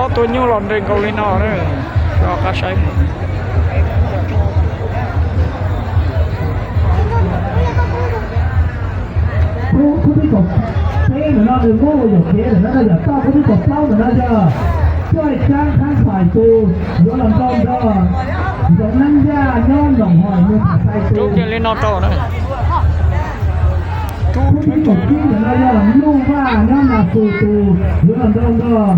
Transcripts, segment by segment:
Ob tug nyuj los nres nkaus li no, rov qab saib. Khub, khub thib kaum peb ntawm no nws muab ua yuam kev ntawm no yog toj, khub thib kaum plaub ntawm no yog Cuaj Tsab Khab Fais tus yuav los nrau nrog Zoov Neeb Yaj nyob Noom Hoim Muas Phas Xais tus. Li no rau. Khub thib kaum tsib ntawm no yog Nuj Vaj nyob Nas Xus tus yuav los nrau nrog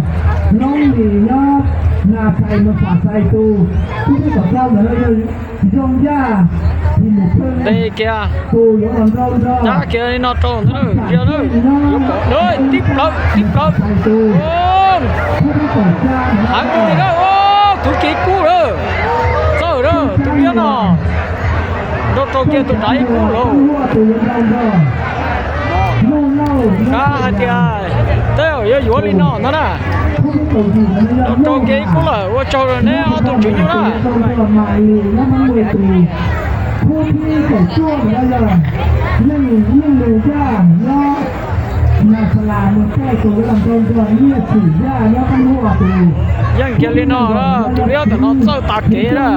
Loob Lis nyob Nas Xais Muas Phas Xais tus. Khub thib kaum rau ntawm no yog Zoo Yaj His Mus Phwj tus yuav los nrau nrog. Cab kiag li no rau ntag, tib plawv tib plawv. Heev li na, tus kev kub lawm. Txawj lawm tus liab no. Nrau rau kiag tus nrad ib kub lawm. Kab hais tias tej zaum yuav yuav li no ntag na. Nrau rau kiag ib kub lawm, ua tsaug rau neb ob tug tswv nyuj na. Yeej kiag li no, tus liab tam no txawj tas kev na.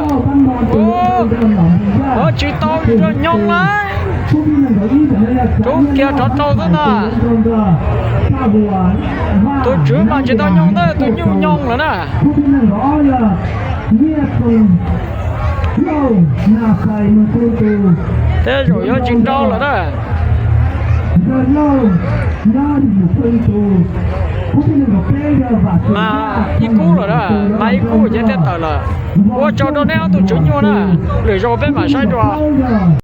Ua tsis tau nyoog na. Rub kiag rov rau xwb ntag. Tus tswv mas tsis tau nyoog ntag, tus nyuj nyoog lawm na. Tej zaum yuav tsis nrau lawm na. Mas ib kub lawm na, mas ib kub ces thiaj tawm lawm. Ua tsaug rau neb ob tug tswv nyuj na, lwm zaus peb mam saib dua.